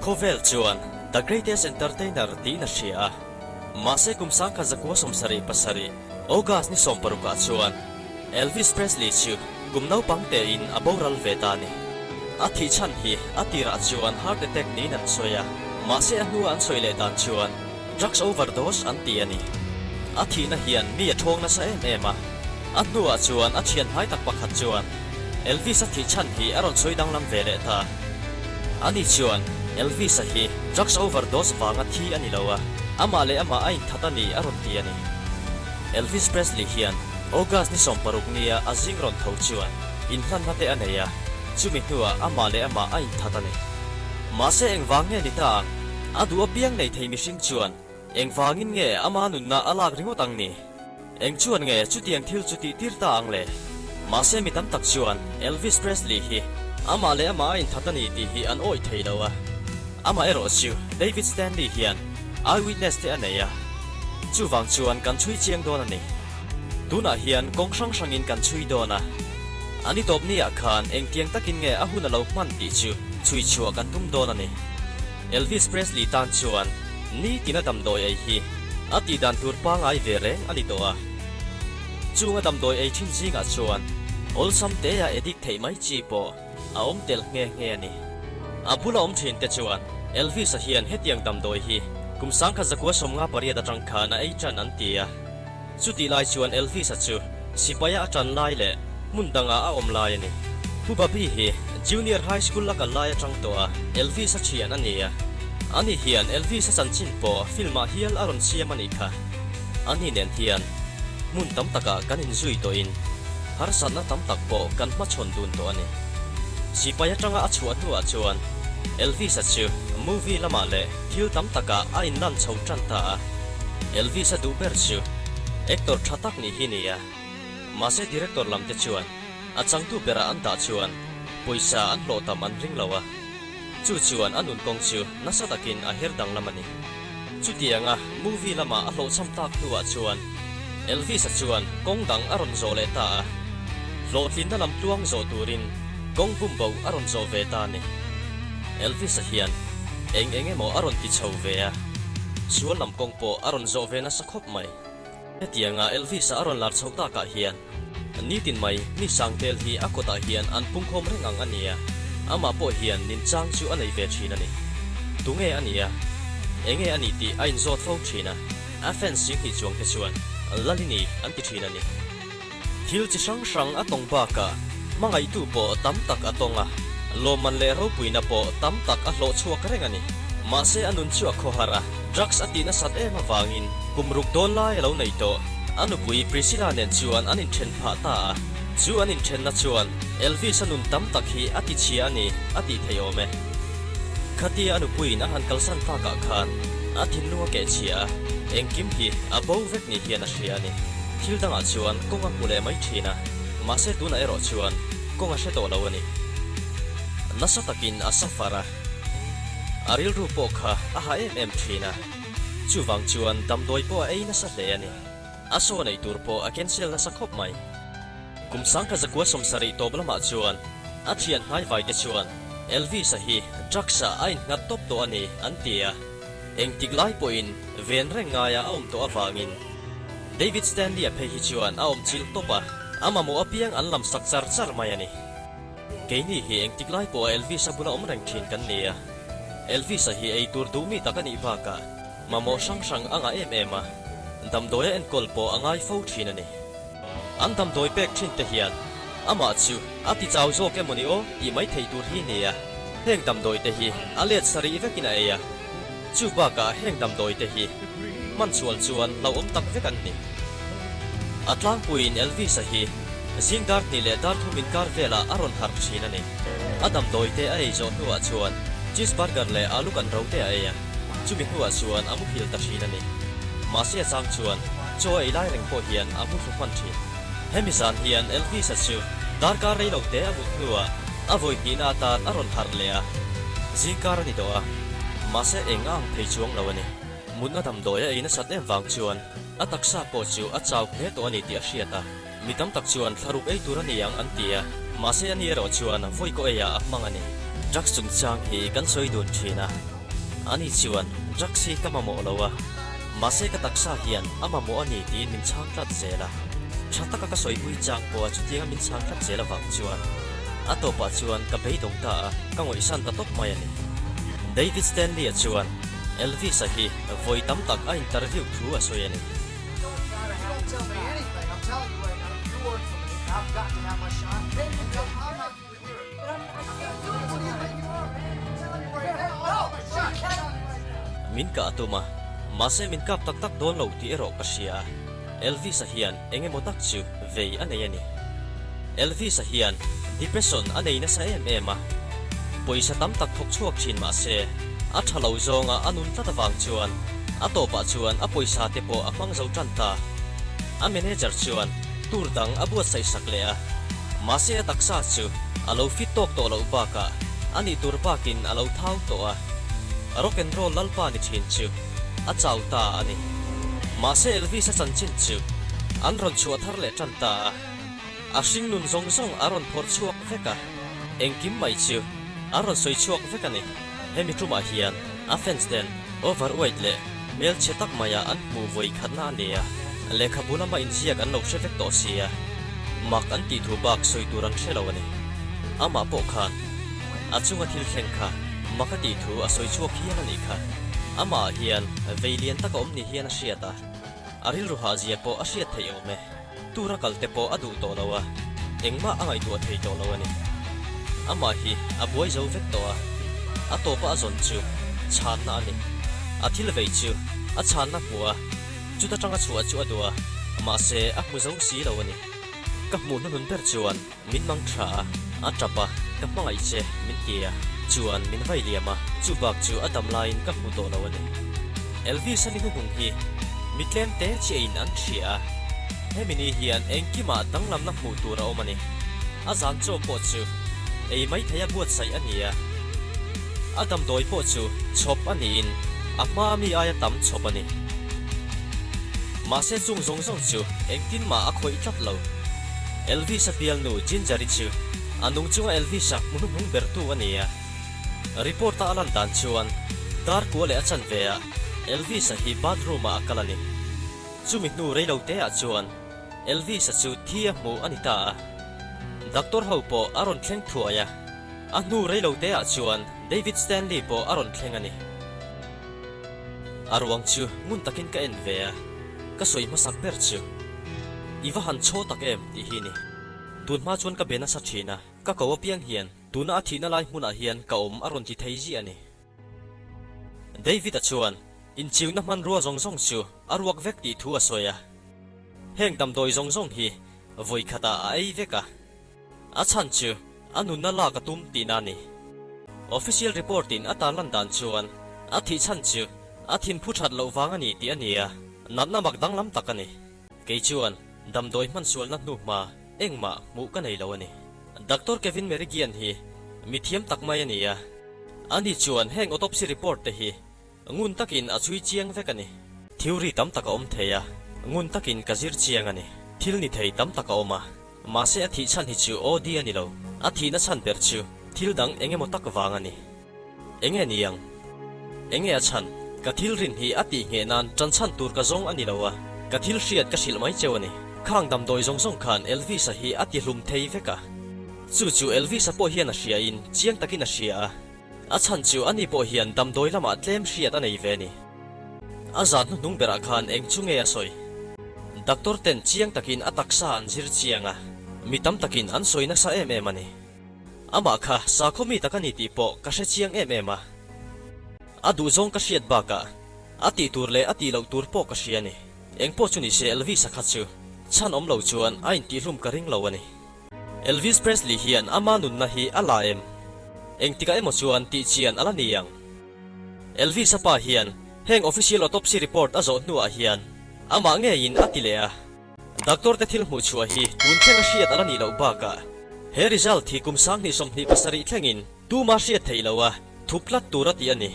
Khawvel chuan The Greatest Entertainer tiin a hria a, mahse kum 1977, August ni sawmparukah chuan Elvis Presley chu kum naupang tein a boral ve ta a ni. A thih chhan hi a tirah chuan heart attack niin an sawi a, mahse a hnua an sawi leh dan chuan drugs overdose an ti a ni. A thihna hian mi a thawng nasa em em a, a hnuah chuan a thian hnai tak pakhat chuan Elvis-a thih chhan hi a rawn sawi danglam ve leh ta. Ani chuan Elvis-a hi drugs overdose vanga thi a ni lo a, amah leh amah a inthat a ni a rawn ti a ni. Elvis Presley hian August ni 60 nia a zing rawn tho chuan inhlanna te a nei a, chumi hnuah amah leh amah a inthat a ni. Mahse engvang nge ni ta ang? A duh apiang nei thei mihring chuan engvangin nge ama nunna a lak ringawt ang ni? Eng chuan nge chutiang thil chu tih tir ta ang le? Mahse mi tam tak chuan Elvis Presley hi amah leh amah a inthat a ni tih hi an awih thei lo a. Amah erawh chu David Stanley hian eyewitness te a nei a, chuvang chuan kan chhui chiang dawn a ni. Tunah hian kawng hrang hrangin kan chhui dawn a, a ni tawp niah khan engtiang takin nge a hun a lo hman tih chu chhui chhuah kan tum dawn a ni. Elvis Presley tan chuan nitin a damdawi ei hi a tih dan tur pangai ve reng a ni tawh a. Chung a damdawi ei thin zingah chuan awlsam tea addict theih mai chi pawh a awm tel nghe nghe a ni. A bula awm thin te chuan Elvis-a hian hetiang damdawi hi kum 1958 atang khan a ei tan an ti a. Chutih lai chuan Elvis-a chu sipaia a tan lai leh hmun dangah a awm lai a ni. Pu Babi hi Junior High School a kal lai atang tawh a Elvis-a thian a ni a. Ani hian Elvis-a chanchin pawh film-ah hial a rawn siam a nih kha. Ani nen hian hmun tam takah kan inzui tawhin harsatna tam tak pawh kan hmachhawn dun tawh a ni. Sipai atanga a chhuah hnuah chuan Elvis-a chu movie lamah leh thil tam takah a inlan chho tan ta a. Elvis-a duh ber chu actor tha tak nih hi ni a, mahse director lam te chuan a changtu berah an dah chuan pawisa an hlawh tam an ring lo a, chu chuan a nun kawng chu nasa takin a her danglam a ni. Chutianga movie lama a hlawhchham tak hnuah chuan Elvis-a chuan kawng dang a rawn zawh leh ta a, hlawhtlinna lam tluang zawh turin kawng bumbo a rawn zawh ve ta a ni. Elvis-a hian eng eng emaw a rawn ti chho ve a, sual lam kawng pawh a rawn zawh ve nasa khawp mai. Hetianga Elvis-a a rawn lar chhoh takah hian nitin mai mi sangtel hi a kawtah hian an pungkhawm reng ang a nia, amah pawh hian nin chang chu a nei ve thin a ni. Tunge a nia? Enge a nih tih a inzawt fo thin a, a fans singhnih chuang te chuan Lalini an ti thin a ni. Thil chi hrang hrang a tawng bakah hmangaihtu pawh tam tak a tawng a, lawmman leh ropuina pawh tam tak a hlawh chhuak reng a ni. Mahse a nun chu a khawhar a, drugs a tih nasat em avangin kum ruk dawn lai a lo nei tawh. A nupui Priscilla nen chuan an inthen phah ta a, chu an inthenna chuan Elvis a nun tam tak hi a ti chhia a ni a tih theih awm e. Khatia a nupuiin a han kalsan takah khan a thinlung a keh chhia a, engkim hi a bo vek ni hian a hria a ni. Thil dangah chuan kawng a hmu leh mai thin a, mahse tunah erawh chuan kawng a hre tawh lo a ni. Nasa takin a suffer a, a rilru pawh kha a ha em em thin a, chuvang chuan damdawi pawh a ei nasa hle a ni. A saw neih tur pawh a cancel nasa khawp mai. Kum 1970 tawp lamah chuan a thian hnaivai te chuan Elvis-a hi drugs-ah a innghat tawp tawh a ni an ti a. Engtik lai pawhin ven reng ngaia a awm tawh avangin David Stanley-a phei hi chuan a awm chilh tawp a, a mamawh apiang an lam sak char char mai a ni. Keini hi engtik lai pawha Elvis-a bula awm reng thin kan ni a, Elvis-a hi ei tur duh mi tak a nih bakah mamawh hrang hrang a ngah em em a, damdawi a enkawl pawh a ngai fo thin a ni. An damdawi pek thin te hian amah chu a ti chau zawk emaw ni aw tih mai thei tur hi nia. Heng damdawi te hi a let sarih vekin a ei a, chu bakah heng damdawi te hi hman chhual chuan hlauhawm tak vek an ni. A tlangpuiin Elvis-a hi zing dar hnih leh dar thum inkar velah a rawn harh thin a ni. A damdawi te a ei zawh hnuah chuan cheeseburger leh alu kan ro te a ei a, chumi hnuah chuan a muhil ta thin a ni. Mahse a chang chuan Chaw ei lai reng pawh hian a hmu thlu hman thin. Hemi zan hian Elvis-a chu darkar rei lo te a mut hnuah a vawi hnihna atan a rawn harh leh a, zingkar a ni tawh a, mahse eng a ang thei chuang lo a ni. Mutna damdawi a ei nasat em vang chuan a taksa pawh chu a chau hle tawh a ni tih a hriat a, mi tam tak chuan thlaruk ei tur a ni ang an ti a, mahse ani erawh chuan vawi kaw eiah a hmang a ni. Drugs chungchang hi kan sawi dun thin a. Ani chuan, Drugs hi ka mamawh lo a, mahse ka taksa hian a mamawh a ni tiin min chhang tlat zel a. Tha taka ka sawipui chang pawha chutianga min chhang tlat zel avang chuan a tawpah chuan ka beidawng ta a, ka ngawihsan ta tawp mai a ni. David Stanley-a chuan Elvis-a hi vawi tam tak a interview thu a sawi a ni. Min kah a tum a, mahse min kap tak tak dawn lo tih erawh ka hria a, Elvis-a hian eng emaw tak chu vei a nei a ni. Elvis-a hian depression a nei nasa em em a, pawisa tam tak thawk chhuak thin mahse a tha lo zawnga a nun tlat avang chuan a tawpah chuan a pawisa te pawh a hmang zo tan ta. A manager chuan tour dang a buatsaih sak leh a. Mahse a taksa chu a lo fit tawk tawh loh bakah a nih tur bakin a lo thau tawh a, rock and roll lalpa ni thin chu a chau ta a ni. Mahse Elvis a chanchin chu an rawn chhuah thar leh tan ta a, a hringnun zawng zawng a rawn phawrh chhuak vek a, engkim mai chu a rawn sawi chhuak vek a ni. Hemi tumah hian a fans ten overweight leh hmelchhe tak maia an hmuh vawi khatna a ni a, lehkhabu lama inziak an lo hre vek tawh si a, mak an tih thu bak sawi tur an hre lo a ni. Amah pawh khan a chunga thil thleng kha mak a tih thu a sawi chhuak hial a nih kha. Amah ah hian vei lian tak a awm ni hian a hriat a, a rilru hah zia pawh a hriat theih awm e. Tura kal te pawh a duh tawh lo a, engmah a ngaihtuah thei tawh lo a ni. Amah hi a buai zo vek tawh a, a tawpa a zawn chu chhanna a ni. A thil vei chu a chhanna hmuh a, chuta tanga chhuah chu a duh a, mahse a hmu zo si lo a ni. Ka hmuh hnuhnun ber chuan min mang tha a, a tap a, ka hmangaih che min ti a, chuan min vai liam a, chu bak chu a dam laiin ka hmu tawh lo a ni. Elvis a ni hnuhnung hi mi tlem te chiahin an hria a, hemi ni hian engkimah danglamna hmuh tur a awm a ni. A zan chaw pawh chu ei mai theia buatsaih a ni a, a damdawi pawh chu chhawp a niin a hma ami aia tam chhawp a ni. Mahse chung zawng zawng chu engtin mah a khawih tlat lo. Elvis-a bialnu Ginger-i chu a nung chunga Elvis-a hmu hnuhnung bertu a ni a. Report-a a lan dan chuan dar kua leh a chanve ah Elvis-a hi bathroom-ah a kal a ni. Chumi hnu reilo te ah chuan Elvis-a chu thi a hmuh a ni ta a. Doctor ho pawh a rawn thleng thuai a, a hnu reilo te ah chuan David Stanley pawh a rawn thleng a ni. A ruang chu ngun takin ka en ve a, ka sawi hmasak ber chu, I va han chhaw tak em? tih hi ni. Tun hma chuan ka be nasa thin a, ka ko apiang hian tuna a thihna lai hmunah hian ka awm a rawn ti thei ziah a ni. David-a chuan inchiuna hmanrua zawng zawng chu a ruak vek tih thu a sawi a, heng damdawi zawng zawng hi vawi khatah a ei vek a. A chhan chu a nunna lak a tum tihna a ni. Official report in a tarlan dan chuan a thih chhan chu a thinphu that loh vang a ni tih a ni a, natna mak danglam tak a ni. Kei chuan damdawi hman sualna hnuhma engmah hmuh ka nei lo a ni. Doctor Kevin Merigian hi mi thiam tak mai a ni a, ani chuan heng autopsy report te hi Ngun takin a chhui chiang vek a ni. Theory tam tak a awm thei a, ngun takin ka zir chiang a ni. Thil ni thei tam tak a awm a, mahse a thih chhan hi chu OD a ni lo. A thihna chhan ber chu thil dang eng emaw tak vang a ni. Enge ni ang? Enge a chhan? Ka thil rin hi a tih ngheh nan tan chhan tur ka zawng a ni lo a, ka thil hriat ka hrilh mai cheu a ni. Khang damdawi zawng zawng khan Elvis-a hi a ti hlum thei vek a. Chu chu Elvis-a pawh hian a hria in chiang takin a hria a. A chhan chu ani pawh hian damdawi lamah tlem hriat a nei ve a ni. A zan hnuhnung berah khan eng chu nge a sawi? Doctor ten chiang takin a taksa an zir chiang a, mi tam takin an sawi nasa em em a ni. Amah kha sakhaw mi tak a ni tih pawh ka hre chiang em em a. A duhzawng ka hriat bakah a tih tur leh a tih loh tur pawh ka hria a ni. Eng pawh chu ni se Elvis-a kha chu chhan awm lo chuan a intihlum ka ring lo a ni. Elvis Presley hian ama nunna hi a la em? Engtikah emaw chuan tih chian a la ni ang. Elvis-a pa hian heng official autopsy report a zawh hnuah hian amah ngeiin a ti leh a. Doctor te thil hmuh chhuah hi tun thleng a hriat a la nih loh bakah he result hi kum 2027 thlengin tuma hriat theih loh a thup tlat tur a ti a ni.